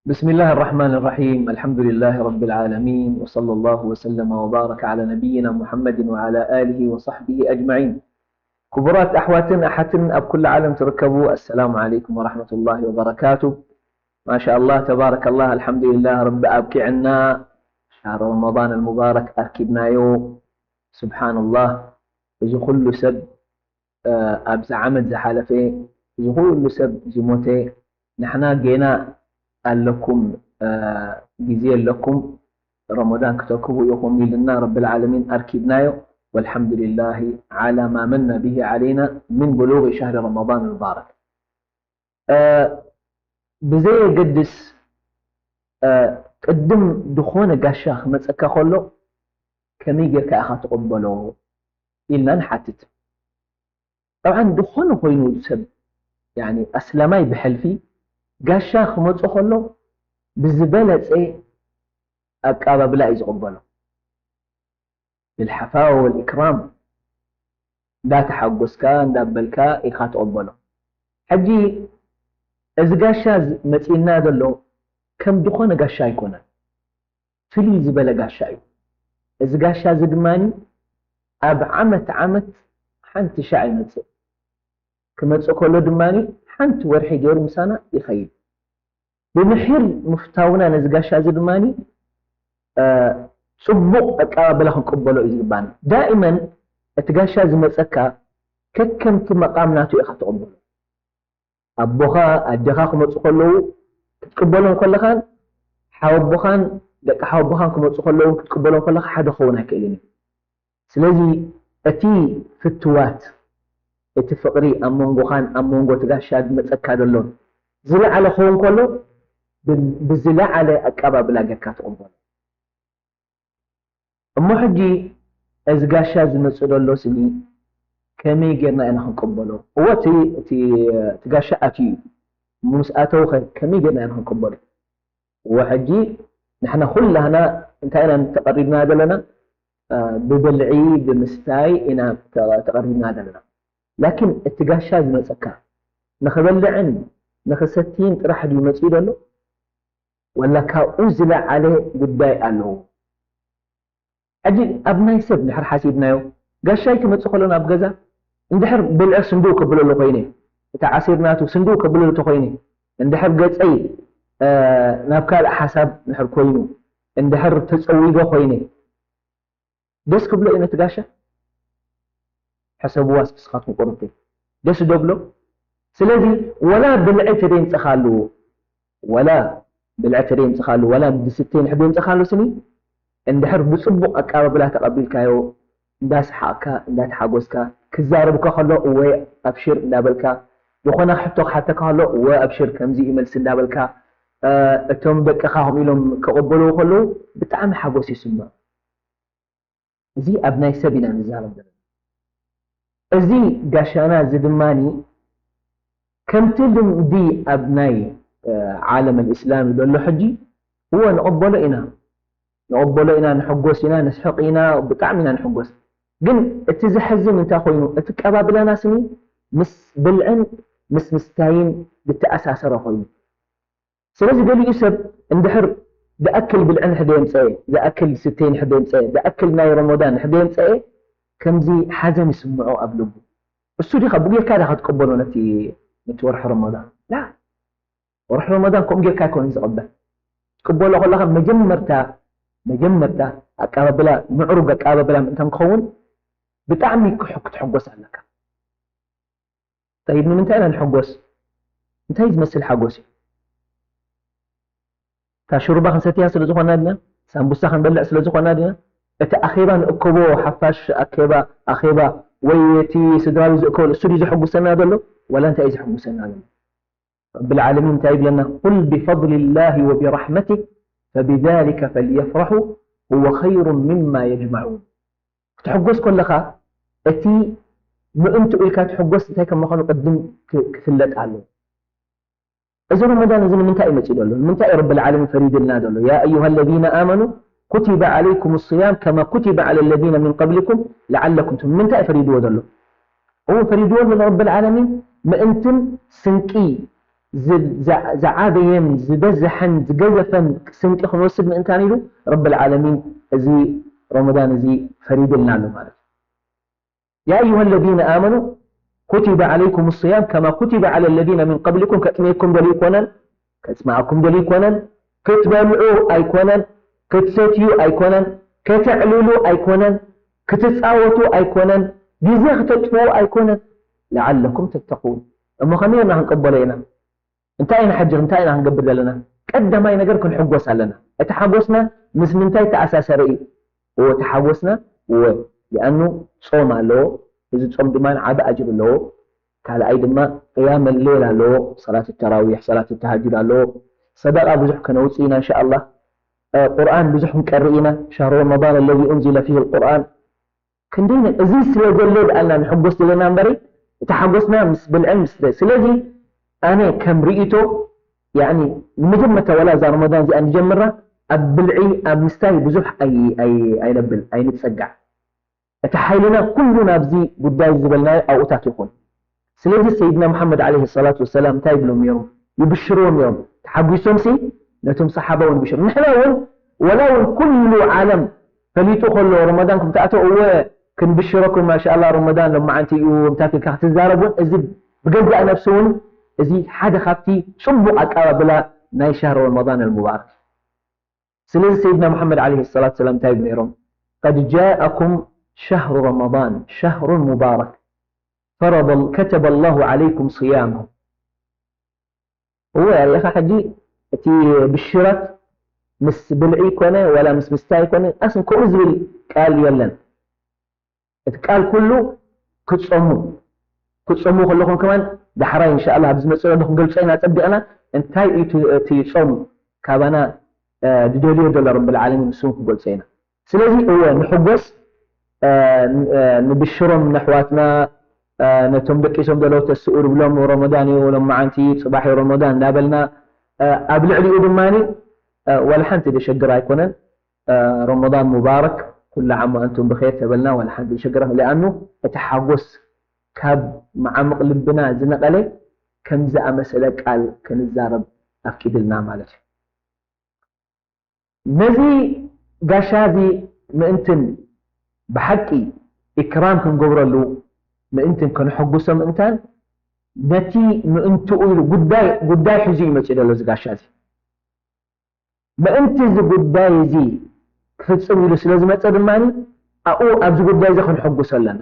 بسم الله الرحمن الرحيم. الحمد لله رب العالمين، وصلى الله وسلم وبارك على نبينا محمد وعلى آله وصحبه أجمعين. ክቡራት ኣሕዋትን ኣሓትን ኣብ ኩሉ ዓለም ትርከቡ፣ ኣሰላሙ ዓለይኩም ወራሕመቱላሂ ወበረካቱ። ማሻኣላህ፣ ተባረከላህ፣ ኣልሓምዱሊላህ፣ ረቢ ኣብቂዕና፣ ሻህር ረመዳን ኣልሙባረክ ኣርኪብናዮ። ሱብሓነላህ፣ እዚ ኩሉ ሰብ ኣብዚ ዓመት ዝሓለፈ፣ እዚ ኩሉ ሰብ ዝሞተ፣ ንሕና ጌና ኣለኩም፣ ግዜ ኣለኩም፣ ረመዳን ክተክቡ ኢኹም ኢልና ረብል ዓለሚን ኣርኪብናዮ። ወልሓምዱሊላሂ ዓላ ማ መነ ቢሂ ዓለይና ምን ብሉጊ ሻህሪ ረመዳን ልባረክ። ብዘየገድስ፣ ቅድም ዝኾነ ጋሻ ክመፀካ ከሎ ከመይ ጌርካ ኢኻ ትቕበሎ ኢልና ንሓትት። ጠብዓን ዝኾነ ኮይኑ ሰብ፣ ያኒ ኣስላማይ ብሕልፊ ጋሻ ክመጾ ከሎ ብዝበለጸ ኣቀባብላ እዩ ዝቕበሎ። ብልሓፋ ወልኢክራም፣ እንዳተሓጎስካ እንዳበልካ ኢኻ ትቕበሎ። ሕጂ እዚ ጋሻ ዝ-፣ መጺእና ዘሎ ከም ዝኾነ ጋሻ ኣይኮነን። ፍልይ ዝበለ ጋሻ እዩ። እዚ ጋሻ እዚ ድማ ኣብ ዓመት ዓመት ሓንቲ ሻዕ ይመጽእ። ክመጽእ ከሎ ድማ ሓንቲ ወርሒ ገይሩ ምሳና ይኸይድ። ብምሒር ምፍታውና ነዚ ጋሻ እዚ ድማ፣ እ፣ ጽቡቕ ኣቀባብላ ክንቅበሎ እዩ ዝግባና። ዳኢመን እቲ ጋሻ ዝመጸካ ከከምቲ መቓም ናቱ ኢኻ ትቕበሎ። ኣቦኻ፣ ኣዴኻ ክመጹ ከለዉ ክትቅበሎም ከለኻን፣ ሓወቦኻን ደቂ ሓወቦኻን ክመጹ ከለዉ ክትቅበሎም ከለኻ ሓደ ክኸውን ኣይክእልን እዩ። ስለዚ እቲ ፍትዋት፣ እቲ ፍቕሪ ኣብ መንጎኻን ኣብ መንጎ እቲ ጋሻ ዝመጸካ ዘሎን ዝለዓለ ክኸውን ከሎ፣ ብ-፣ ብዝለዓለ ኣቀባብላ ጌርካ ትቕበሎ። እሞ ሕጂ እዚ ጋሻ ዝመጽእ ዘሎ ስኒ ከመይ ጌርና ኢና ክንቅበሎ? እወ፣ እቲ፣ እቲ፣ እቲ ጋሻ ኣትዩ እዩ። እሞ ምስ ኣተወ ኸ ከመይ ጌርና ኢና ክንቅበሎ? እወ፣ ሕጂ ንሕና ኩላህና እንታይ ኢና ተቐሪብና ዘለና? እ፣ ብብልዒ፣ ብምስታይ ኢና ተ-፣ ተቐሪብና ዘለና። ላኪን እቲ ጋሻ ዝመጸካ ንኽበልዕን ንኽሰትይን ጥራሕ ድዩ መጺኡ ዘሎ? ወላ ካብኡ ዝለዓለ ጉዳይ ኣለዎ? ሕጂ ኣብ ናይ ሰብ እንድሕር ሓሲብናዮ፣ ጋሻይ ክመጽእ ከሎ ናብ ገዛ፣ እንድሕር ብልዒ ስንድው ከብለሉ ኮይነ፣ እቲ ዓሲር ናቱ ስንድው ከብለሉ ተኮይነ፣ እንድሕር ገጸይ፣ እ፣ ናብ ካልእ ሓሳብ እንድሕር ኮይኑ፣ እንድሕር ተጸዊገ ኮይነ፣ ደስ ክብሎ እዩ ነቲ ጋሻ? ሕሰብዋ እስኪ ንስኻትኩም ቁሩብ። ደስ ዶ ብሎ? ስለዚ ወላ ብልዒ ተደይምጸኻሉ፣ ወላ ብልዒ ተደይምጸኻሉ፣ ወላ ዝስተ እንድሕር ደይምጸኻሉ ስኒ፣ እንድሕር ብጽቡቕ ኣቀባብላ ተቐቢልካዮ፣ እንዳሰሓቕካ፣ እንዳተሓጎስካ፣ ክዛረብካ ከሎ እወ ኣብሽር እንዳበልካ፣ ዝኾነ ሕቶ ክሓተካ ከሎ እወ ኣብሽር ከምዚ እዩ መልሲ እንዳበልካ፣ እ፣ እቶም ደቅኻ ከምኡ ኢሎም ክቕበልዎ ከለዉ ብጣዕሚ ሓጎስ ይስምዖ። እዚ ኣብ ናይ ሰብ ኢና ንዛረብ ዘለና። እዚ ጋሻና እዚ ድማኒ ከምቲ ልምዲ ኣብ ናይ፣ እ፣ ዓለም ኣልእስላሚ ዘሎ ሕጂ፣ እወ ንቕበሎ ኢና። ንቕበሎ ኢና፣ ንሕጎስ ኢና፣ ንስሕቕ ኢና፣ ብጣዕሚ ኢና ንሕጎስ። ግን እቲ ዘሕዝን እንታይ ኮይኑ፣ እቲ ቀባብላና ስኒ ምስ ብልዕን ምስ ምስታይን ዝተኣሳሰረ ኮይኑ። ስለዚ ገሊኡ ሰብ እንድሕር ዝኣክል ብልዒ እንድሕር ደየምፀአ፣ ዝኣክል ስተይ እንድሕር ደየምፀአ፣ ዝኣክል ናይ ረመዳን እንድሕር ደየምፀአ፣ ከምዚ ሓዘን ይስምዖ ኣብ ልቡ። እሱ ዲኻ ብጌርካ ዲኻ ትቅበሎ ነቲ፣ ነቲ ወርሒ ረመዳን? ላ። ወርሒ ረመዳን ከምኡ ጌርካ ኣይኮነን ዝቕበል። ትቅበሎ ከለኻ መጀመርታ፣ መጀመርታ ኣቀባብላ፣ ምዕሩግ ኣቀባብላ ምእንታን ክኸውን ብጣዕሚ ክሕ-፣ ክትሕጎስ ኣለካ። ጠይብ፣ ንምንታይ ኢና ንሕጎስ? እንታይ ዝመስል ሓጎስ እዩ? እታ ሽሩባ ክንሰትያ ስለ ዝኾና ድና? ሳምቡሳ ክንበልዕ ስለ ዝኾና ድና? እቲ ኣኼባ ንእከቦ፣ ሓፋሽ ኣኬባ፣ ኣኼባ፣ ወይ እቲ ስድራ ቤት ዝእከበሉ፣ እሱ ድዩ ዘሐጉሰና ዘሎ? ዋላ እንታይ እዩ ዘሐጉሰና ዘሎ? ረብል ዓለሚን እንታይ ይብለና? "ቁል ቢፈድሊላሂ ወቢረሕመቲህ ፈቢዛሊከ ፈልየፍረሑ ሁወ ኸይሩን ሚማ የጅመዑን።" ክትሕጎስ ከለኻ፣ እቲ ምእንትኡ ኢልካ ትሕጎስ እንታይ ከም ምዃኑ ቅድም ክ-፣ ክፍለጥ ኣለዎ። እዚ ረመዳን እዚ ንምንታይ እዩ መፂኡ ዘሎ? ንምንታይ እዩ ረብል ዓለሚን ፈሪድልና ዘሎ? يا أيها الذين آمنوا كتب عليكم الصيام كما كتب على الذين من قبلكم لعلكم تتقون። ንምንታይ እዩ ፈሪድዎ ዘሎ? እዎ ፈሪድዎ ዘሎ ረብል ዓለሚን ምእንትን ስንቂ ዝ-፣ ዝ-፣ ዝዓበየን ዝበዝሐን ዝገዘፈን ስንቂ ክንወስድ ምእንታን ኢሉ ረብል ዓለሚን እዚ ረመዳን እዚ ፈሪድልና ኣሎ ማለት እዩ። يا أيها الذين آمنوا كتب عليكم الصيام كما كتب على الذين من قبلكم። ከጥምየኩም ደልዩ ኣይኮነን፣ ከጽምኣኩም ደልዩ ኣይኮነን፣ ክትበልዑ ኣይኮነን፣ ክትሰትዩ ኣይኮነን፣ ከተዕልሉ ኣይኮነን፣ ክትጻወቱ ኣይኮነን፣ ግዜ ክተጥፍኡ ኣይኮነን። لعلكم تتقون። እሞ ከመይ ጌርና ክንቀበሎ ኢና? እንታይ ኢና ሕጂ፣ እንታይ ኢና ክንገብር ዘለና? ቀዳማይ ነገር ክንሕጎስ ኣለና። እቲ ሓጎስና ምስ ምንታይ ተኣሳሰረ እዩ? እዎ፣ እቲ ሓጎስና እዎ፣ ሊኣኑ ጾም ኣለዎ። እዚ ጾም ድማ ዓቢ ኣጅር ኣለዎ። ካልኣይ ድማ ቅያም ሌል ኣለዎ። ሰላት ተራዊሕ፣ ሰላት ተሃጁድ ኣለዎ። ሰደቃ ብዙሕ ከነውፅእ ኢና እንሻኣላህ። እ፣ ቁርኣን ብዙሕ ክንቀርእ ኢና። شهر رمضان الذي أنزل فيه القرآن። ክንደይ ነ-፣ እዚ ስለ ዘሎ ደኣልና ንሕጎስ ዘለና እምበሪ፣ እቲ ሓጎስና ምስ ብልዕን ምስ ስተ-፣ ስለዚ ኣነ ከም ርእይቶ፣ ያዕኒ፣ ንመጀመርታ ዋላ እዛ ረመዳን እዚኣ ንጀምራ፣ ኣብ ብልዒ፣ ኣብ ምስታይ ብዙሕ ኣይ-፣ ኣይ-፣ ኣይነብል፣ ኣይንጸጋዕ። እቲ ሓይልና ኩሉ ናብዚ ጉዳይ ዝበልናዮ ኣብኡታት ይኹን። ስለዚ ሰይድና መሓመድ ዓለይሂ ሰላቱ ወሰላም እንታይ ይብሎም ነይሮም? ይብሽርዎም ነይሮም። ተሓጒሶምሲ ነቶም ሰሓባ እውን ብሽር-፣ ንሕና እውን ወላ እውን ኩሉ ዓለም ፈሊጡ ከሎ ረመዳን ከም ተኣተው፣ እወ ክንብሽረኩም ማሻኣላ ረመዳን ሎማዓንቲ እዩ እንታት ኢልካ ክትዛረብ እውን፣ እዚ ብገዛእ ነብሱ እውን እዚ ሓደ ካብቲ ጽቡቕ ኣቀባብላ ናይ ሻህር ረመዳን ኣልሙባረክ። ስለዚ ሰይድና መሓመድ ዓለይሂ ሰላቱ ወሰላም እንታይ ይብሉ ነይሮም? قد جاءكم شهر رمضان شهر مبارك فرض، كتب الله عليكم صيامه. እወ ኣሪእኻ ሕጂ እቲ ብሽራት ምስ ብልዒ ኮነ ዋላ ምስ ምስታይ ኮነ ኣስን ከምኡ ዝብል ቃል የለን። እቲ ቃል ኩሉ ክጸሙ፣ ክጸሙ ከለኹም ከማን ዳሕራይ እንሻኣላ ኣብ ዝመጽእ ዘሎ ክንገልጾ ኢና ጸቢቕና እንታይ እዩ እቲ፣ እቲ ጾም ካባና፣ እ፣ ዝደልዮ ዘሎ ረብል ዓለሚን ንሱ ክገልጾ ኢና። ስለዚ እወ ንሕጎስ፣ እ፣ ን-፣ እ፣ ንብሽሮም ነሕዋትና፣ እ፣ ነቶም ደቂሶም ዘለዉ ተስኡ ንብሎም ረመዳን እዩ፣ ሎማዓንቲ ጽባሕ እዩ ረመዳን እንዳበልና፣ እ፣ ኣብ ልዕሊኡ ድማኒ፣ እ፣ ዋላ ሓንቲ ደሸግር ኣይኮነን። እ፣ ረመዳን ሙባረክ፣ ኩሉ ዓም ወኣንቱም ብኸይር ተበልና ዋላ ሓንቲ ደሸግር፣ ሊኣኑ እቲ ሓጎስ ካብ መዓሙቕ ልብና ዝነቐለ ከም ዝኣመሰለ ቃል ክንዛረብ ኣፍቂድልና ማለት እዩ። ነዚ ጋሻ እዚ ምእንትን ብሓቂ ኢክራም ክንገብረሉ ምእንትን ከነሐጉሶ ምእንታን ነቲ ምእንትኡ ኢሉ ጉዳይ፣ ጉዳይ ሒዙ እዩ መጺኡ ዘሎ እዚ ጋሻ እዚ። ምእንቲ እዚ ጉዳይ እዚ ክፍጽም ኢሉ ስለ ዝመጸ ድማ ኣብኡ ኣብዚ ጉዳይ እዚ ከነሐጉሶ ኣለና።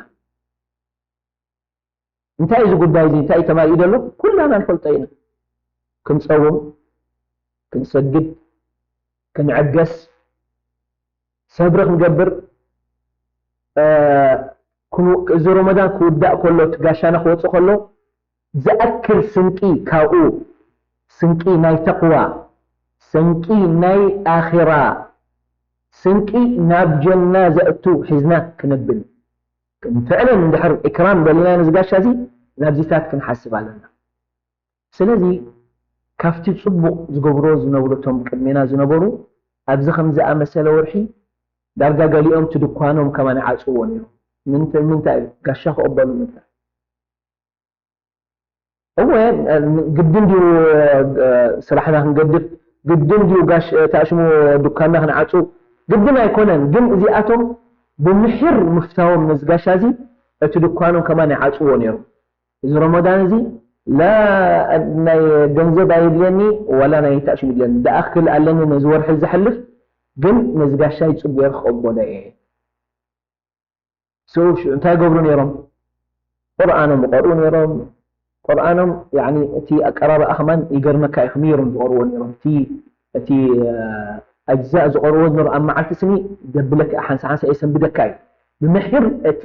እንታይ እዚ ጉዳይ እዚ እንታይ እዩ ተማሊኡ ዘሎ? ኩላና ንፈልጦ ኢና። ክንጸውም፣ ክንሰግድ፣ ክንዕገስ፣ ሰብሪ ክንገብር፣ እ፣ ክኑ-፣ እዚ ረመዳን ክውዳእ ከሎ፣ እቲ ጋሻና ክወጽእ ከሎ፣ ዝኣክል ስንቂ ካብኡ፣ ስንቂ ናይ ተቕዋ፣ ስንቂ ናይ ኣኺራ፣ ስንቂ ናብ ጀና ዘእቱ ሒዝና ክነብል። ፍዕለን እንድሕር ኢክራም ደሊና ነዚ ጋሻ እዚ ናብዚታት ክንሓስብ ኣለና። ስለዚ ካብቲ ጽቡቕ ዝገብርዎ ዝነበሩ እቶም ቅድሜና ዝነበሩ ኣብዚ ከም ዝኣመሰለ ወርሒ ዳርጋ ገሊኦም እቲ ድኳኖም ከማን ይዓጽውዎ ነይሮም። ምንተ-፣ ምንታይ እዩ? ጋሻ ክቕበሉ ምንታይ? እወ፣ ግድን ድዩ፣ እ፣ ስራሕና ክንገድፍ? ግድን ድዩ ጋሽ-፣ እ፣ ተኣሽሙ ድኳንና ክንዓጹ? ግድን ኣይኮነን። ግን እዚኣቶም ብምሒር ምፍታዎም ነዚ ጋሻ እዚ እቲ ድኳኖም ከማን ይዓጽውዎ ነይሮም። እዚ ረመዳን እዚ ላ ናይ ገንዘብ ኣይድልየኒ፣ ዋላ ናይ ተኣሽሙ ይድልየኒ። ደኣ ክል ኣለኒ ነዚ ወርሒ ዘሕልፍ፣ ግን ነዚ ጋሻ ይጽበዮ ክቕበሎ እየ። So፣ ሽ-፣ እንታይ ይገብሩ ነይሮም? ቁርኣኖም ይቐርኡ ነይሮም። ቁርኣኖም፣ ያዕኒ፣ እቲ ኣቀራርኣ ከማን ይገርመካ እዩ፣ ከመይ ገይሮም ዝቐርዎ ነይሮም። እቲ፣ እቲ፣ እ፣ ኣጅዛእ ዝቐርዎ ዝነበሩ ኣብ መዓልቲ ስኒ ዘብለካ፣ ሓንሳ ሓንሳ የሰንብደካ እዩ። ብምሒር እቲ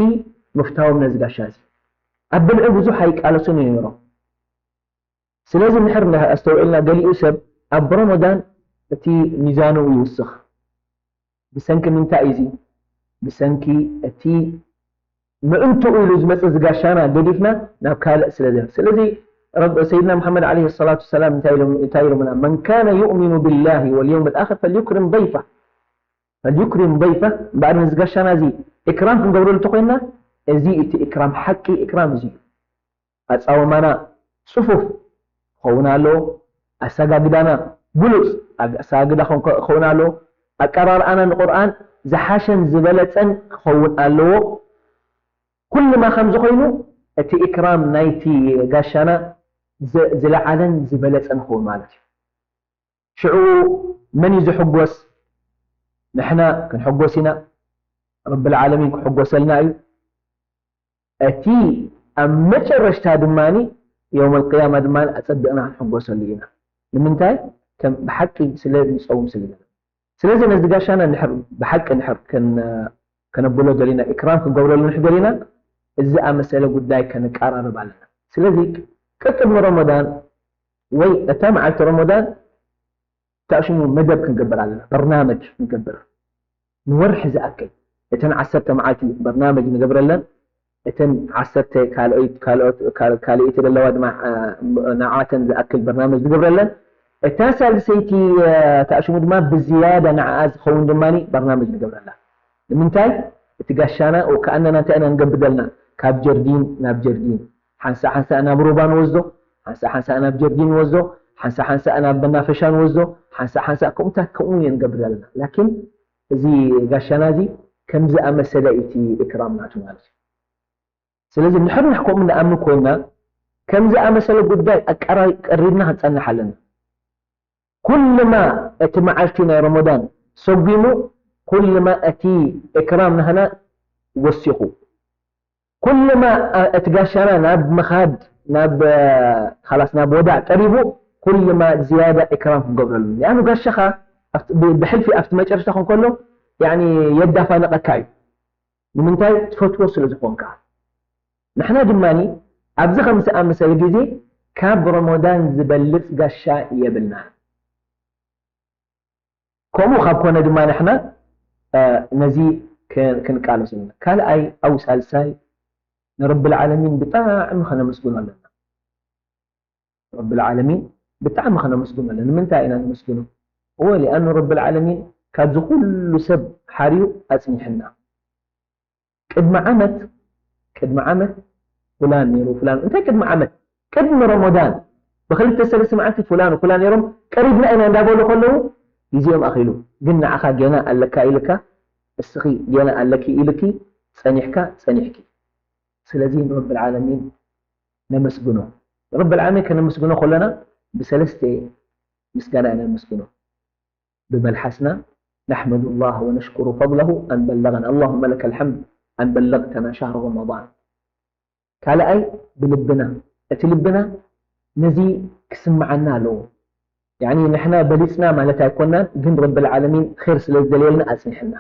ምፍታዎም ነዚ ጋሻ እዚ። ኣብ ብልዒ ብዙሕ ኣይቃለሱን እዮም ነይሮም። ስለዚ እንድሕር እንዳ ኣስተውዒልና፣ ገሊኡ ሰብ ኣብ ረመዳን እቲ ሚዛኑ ይውስኽ። ብሰንኪ ምንታይ እዩ እዚ? ብሰንኪ እቲ ምእንትኡ ኢሉ ዝመጽእ ዝጋሻና ገዲፍና ናብ ካልእ ስለ ዘ-፣ ስለዚ ረብ-፣ ሰይድና መሓመድ ዓለይሂ ሰላቱ ወሰላም እንታይ ኢሎም፣ እንታይ ኢሎምና? "መን ካነ ዩእሚኑ ቢላሂ ወልየውም ልኣኽር ፈልዩክሪም ደይፋ፣ ፈልዩክሪም ደይፋ." እምበኣር ነዚ ጋሻና እዚ ኢክራም ክንገብረሉ እንተኾይንና፣ እዚ እቲ ኢክራም፣ ሓቂ ኢክራም እዚ እዩ። ኣጻወማና ጽፉፍ ክኸውን ኣለዎ። ኣሰጋግዳና ብሉጽ ኣግ-፣ ኣሰጋግዳ ክኸውን፣ ክኸውን ኣለዎ። ኣቀራርኣና ንቁርኣን ዝሓሸን ዝበለጸን ክኸውን ኣለዎ። ኩሉማ ከምዚ ኮይኑ፣ እቲ ኢክራም ናይቲ ጋሻና ዝ-፣ ዝለዓለን ዝበለጸን ክኸውን ማለት እዩ። ሽዑ መን እዩ ዝሕጎስ? ንሕና ክንሕጎስ ኢና። ረብል ዓለሚን ክሕጎሰልና እዩ። እቲ ኣብ መጨረሽታ ድማ የውመል ቅያማ ድማ ኣጸቢቕና ክንሕጎሰሉ ኢና። ንምንታይ? ከም ብሓቂ ስለ ንጸውም ስለ ዘለና። ስለዚ ነዚ ጋሻና እንድሕር ብሓቂ እንድሕር ከን-፣ ከነብሎ ደሊና፣ ኢክራም ክንገብረሉ እንድሕር ደሊና፣ እዚ ዝኣመሰለ ጉዳይ ከነቀራርብ ኣለና። ስለዚ ቀቅድሚ ረመዳን ወይ እታ መዓልቲ ረመዳን እታ ሽሙ መደብ ክንገብር ኣለና፣ በርናመጅ ክንገብር። ንወርሒ ዝኣክል እተን ዓሰርተ መዓልቲ በርናመጅ ንገብረለን፣ እተን ዓሰርተ ካልኦት፣ ካልኦት፣ ካል-፣ ካልኦት ዘለዋ ድማ፣ አ፣ ንዓተን ዝኣክል በርናመጅ ንገብረለን። እታ ሳልሰይቲ፣ አ፣ እታ ሽሙ ድማ ብዝያዳ ንዓኣ ዝኸውን ድማ በርናመጅ ንገብረላ። ንምንታይ? እቲ ጋሻና ወከኣነና እንታይ ኢና ንገብር ዘለና? ካብ ጀርዲን ናብ ጀርዲን፣ ሓንሳእ ሓንሳእ ናብ ሩባ ንወስዶ፣ ሓንሳእ ሓንሳእ ናብ ጀርዲን ንወስዶ፣ ሓንሳእ ሓንሳእ ናብ መናፈሻ ንወስዶ፣ ሓንሳእ ሓንሳእ ከምኡታት ከምኡ እየ ንገብር ዘለና። ላኪን እዚ ጋሻና እዚ ከምዚ ኣመሰለ እቲ ኢክራም ናቱ ማለት እዩ። ስለዚ ንሕና ከምኡ ንኣምን ኮይና፣ ከምዚ ኣመሰለ ጉዳይ ኣቀራሪ-፣ ቀሪብና ክንጸንሕ ኣለና። ኩልማ እቲ መዓልቲ ናይ ረመዳን ሰጒሙ፣ ኩልማ እቲ ኢክራም ናህና ወሲኹ፣ ኩልማ፣ አ፣ እቲ ጋሻና ናብ ምኻድ፣ ናብ፣ አ፣ ኻላስ ናብ ወዳእ ቀሪቡ፣ ኩልማ ዝያዳ ኢክራም ክንገብረሉ። ያኑ ጋሻኻ ኣብቲ፣ ብ-፣ ብሕልፊ ኣብቲ መጨረሽታ ክንከሎ፣ ያኒ የዳፋነቐካ እዩ። ንምንታይ? ትፈትዎ ስለ ዝኾንካ። ንሕና ድማ ኣብዚ ከምዚ ኣመሰለ ግዜ ካብ ረመዳን ዝበልጽ ጋሻ የብልናን። ከምኡ ካብ ኮነ ድማ ንሕና፣ እ፣ ነዚ ክ-፣ ክንቃለስ ኣለና። ካልኣይ፣ ኣው ሳልሳይ፣ ንረብል ዓለሚን ብጣዕሚ ከነመስግኖ ኣለና። ረብል ዓለሚን ብጣዕሚ ከነመስግኖ ኣለና። ንምንታይ ኢና ነመስግኖ? እወ፣ ሊኣኑ ረብል ዓለሚን ካብዚ ኩሉ ሰብ ሓርዩ ኣጽኒሕና። ቅድሚ ዓመት፣ ቅድሚ ዓመት ፍላን ነይሩ፣ ፍላን፣ እንታይ ቅድሚ ዓመት? ቅድሚ ረመዳን ብክልተ ሰለስተ መዓልቲ ፍላን ፍላን ነይሮም፣ ቀሪብና ኢና እንዳበሉ ከለዉ ግዜኦም ኣኺሉ። ግን ንዓኻ ጌና ኣለካ ኢልካ፣ እስኺ ጌና ኣለኪ ኢልኪ፣ ጸኒሕካ፣ ጸኒሕኪ። ስለዚ ንረብል ዓለሚን ነመስግኖ። ረብል ዓለሚን ከነመስግኖ ከለና ብሰለስተ ምስጋና ኢና ነመስግኖ። ብመልሓስና نحمد الله ونشكر فضله أن بلغنا، اللهم لك الحمد أن بلغتنا شهر رمضان። ካልኣይ ብልብና፣ እቲ ልብና ነዚ ክስምዓና ኣለዎ። ያኒ ንሕና በሊጽና ማለት ኣይኮናን፣ ግን ረብል ዓለሚን ኸይር ስለ ዝደልየልና ኣጽኒሕና።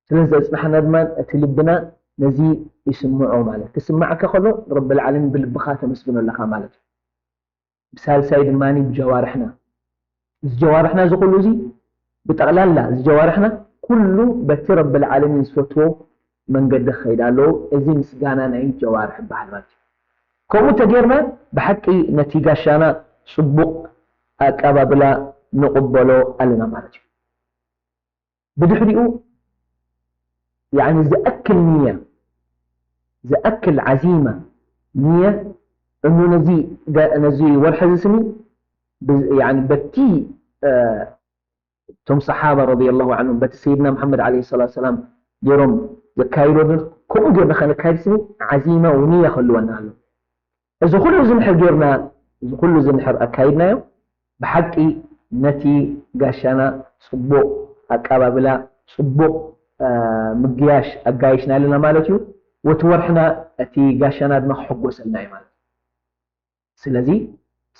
ስለ ዘጽንሓና ድማ እቲ ልብና ነዚ ይስምዖ ማለት። ክስምዓካ ከሎ ረብል ዓለሚን ብልብኻ ተመስግኖ ኣለኻ ማለት እዩ። ብሳልሳይ ድማ ብጀዋርሕና። እዚ ጀዋርሕና እዚ ኩሉ እዚ ብጠቕላላ እዚ ጀዋርሕና ኩሉ በቲ ረብል ዓለሚን ዝፈትዎ መንገዲ ክኸይድ ኣለዎ። እዚ ምስጋና ናይ ጀዋርሕ ይበሃል ማለት እዩ። ከምኡ ተጌርና ብሓቂ ነቲ ጋሻና ጽቡቕ ኣቀባብላ ንቕበሎ ኣለና ማለት እዩ። ብድሕሪኡ ያኒ ዝኣክል ንያ፣ ዝኣክል ዓዚማ ንያ፣ እሞ ነዚ ገ-፣ ነዚ ወርሒ እዚ ስኒ ብ-፣ ያኒ በቲ፣ እ፣ እቶም ሰሓባ ረዲየላሁ ዐንሁም በቲ ሰይድና መሓመድ ዓለይሂ ሰላቱ ወሰላም ገይሮም ዘካይዶ፣ ከምኡ ገይርና ከነካይድ ስኒ ዓዚማ ወንያ ክህልወና ኣሎ። እዚ ኩሉ እዚ እንድሕር ጌርና፣ እዚ ኩሉ እዚ እንድሕር ኣካይድናዮ፣ ብሓቂ ነቲ ጋሻና ጽቡቕ ኣቀባብላ፣ ጽቡቕ፣ እ፣ ምግያሽ ኣጋይሽና ኣለና ማለት እዩ። ወቲ ወርሕና እቲ ጋሻና ድማ ክሕጎሰልና እዩ ማለት እዩ። ስለዚ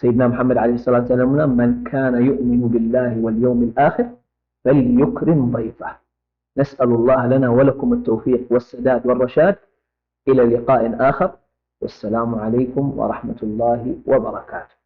ሰይድና መሓመድ ዓለይሂ ሰላቱ ወሰላም "መን ካነ ዩእሚኑ ቢላሂ ወልየውሚል ኣኺር ፈልዩክሪም ضيفه". نسأل الله لنا ولكم التوفيق والسداد والرشاد. إلى لقاء آخر. والسلام عليكم ورحمة الله وبركاته.